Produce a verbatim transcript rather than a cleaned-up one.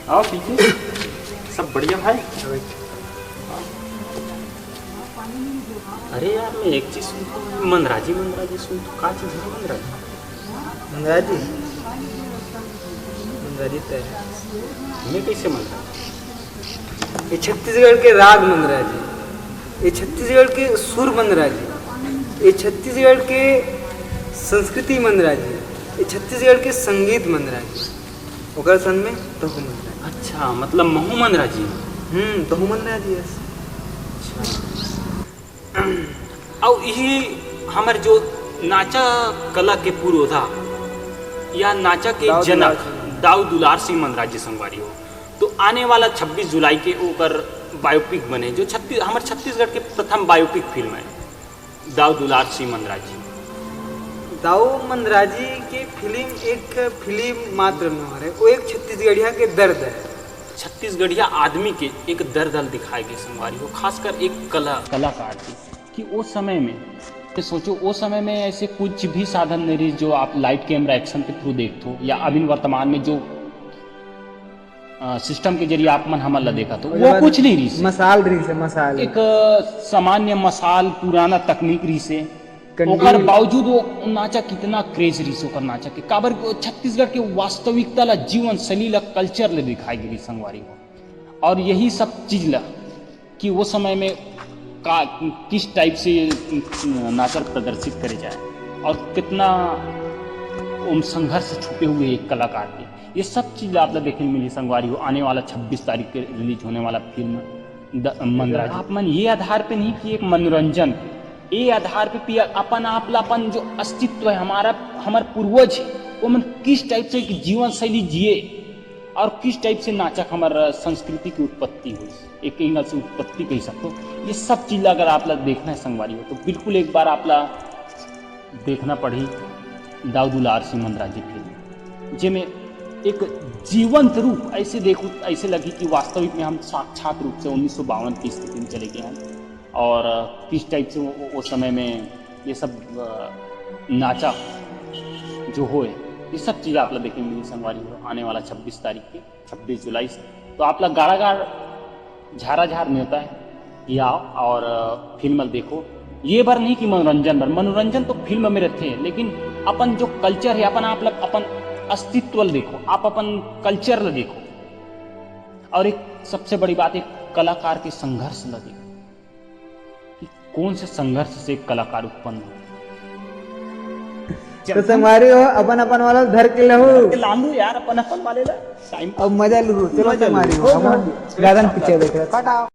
आओ पीके। सब बढ़िया भाई। अरे यार, मैं एक चीज सुनता हूँ, मंदराजी, मंदराजी सुनता हूँ, का चीज है मंदराजी? मंदराजी, मंदराजी तो है। मैं कैसे मंदराजी? ये छत्तीसगढ़ के राग मंदराजी, ये छत्तीसगढ़ के सुर मंदराजी, ये छत्तीसगढ़ के संस्कृति मंदराजी, ये छत्तीसगढ़ के संगीत मंदराजी। ओकर सन में तहु मंदराजी। अच्छा, मतलब महू मंदराजी। हम्म, तहु मंदराजी, yes। अच्छा। अउ इही हमर जो नाचा कला के पुरोधा या नाचा के दाऊ जनक दुलार सिंह। दाऊ दुलार सिंह मंदराजी संगवारी हो, तो आने वाला छब्बीस जुलाई के ओकर बायोपिक बने, जो छत्तीस, हमर छत्तीसगढ़ के प्रथम बायोपिक फिल्म है दाऊ दुलार सिंह मंदराजी। दाऊ मंदराजी के फिल्म एक फिल्म मात्र न हरे, वो एक छत्तीसगढ़िया के दर्द है। छत्तीसगढ़िया आदमी के एक दर्द ल दिखाए गे संगवारी हो, खासकर एक कला कलाकार के, कि ओ समय में, ये सोचो, ओ समय में ऐसे कुछ भी साधन नहीं रहिस जो आप लाइट कैमरा एक्शन के थ्रू देखथो, या अभी वर्तमान में जो अ, सिस्टम के जरिए आप मन हमन ला देखत हो, ओकर वो बाद कुछ नहीं रहिस। मसाल रहिस हे, मसाल। एक, अ, सामान्य मसाल, पुराना तकनीक रहिस हे। कंडी। ओकर बावजूद वो नाचा कितना क्रेज रहिस ओकर नाचा के, काबर कि वो छत्तीसगढ़ के वास्तविकता ला, जीवन शैली ला, कल्चर ले दिखाए गे रहिस संगवारी हो। और यही सब चीज ला कि वो समय में का, किस टाइप से ये नाचर प्रदर्शित करे जाए और कितना उम संघर्ष छुपे हुए एक कलाकार के, ये सब चीज आप ला देखे मिली संगवारी हो। आने वाला छब्बीस तारीख के रिलीज होने वाला फिल्म द मंदराजी। आप मन ये आधार पे नहीं कि एक मनोरंजन, ये आधार पे पिया अपन आप ला, अपन जो अस्तित्व है हमारा, हमारे पूर्वज है, वो मन किस टाइप से एक जीवन शैली जिए और किस टाइप से नाचक हमार संस्कृति की उत्पत्ति हुई, एक एंगल से उत्पत्ति कह सकते हो। ये सब चीज अगर आप ला देखना है संगवारी हो, तो बिल्कुल एक बार आप ला देखना पड़ी दाऊ दुलार सिंह मंदराजी फिल्म, जेमे एक जीवंत रूप ऐसे देखो, ऐसे लगी कि वास्तविक में हम साक्षात रूप से उन्नीस सौ बावन की स्थिति में चले गए हैं। और किस टाइप से वो, वो समय में ये सब, अ, नाचा जो होए, ये सब चीज़ आप ला देखे मिली संगवारी हो। आने वाला छब्बीस तारीख के, छब्बीस जुलाई से, तो आप ला गाड़ा गाड़ झारा झार नेवता है कि आओ और, अ, फिल्म देखो। ये बार नहीं कि मनोरंजन बर, मनोरंजन तो फिल्म में रहते हैं, लेकिन अपन जो कल्चर है, अपन आप ला, अपन अस्तित्व ला देखो, आप अपन कल्चर ला देखो। और एक सबसे बड़ी बात, एक कलाकार के संघर्ष ला देखो कि कौन से संघर्ष से एक कलाकार उत्पन्न हो। तो संगवारी हो, अपन अपन वाला धर के लहू। धर के लानू यार, अपन अपन वाले ला। टाइम अब मजा लू, चलो मजा लू। संगवारी हो, हो, अपन हो। ज्यादा पीछे देख रहे, काटा।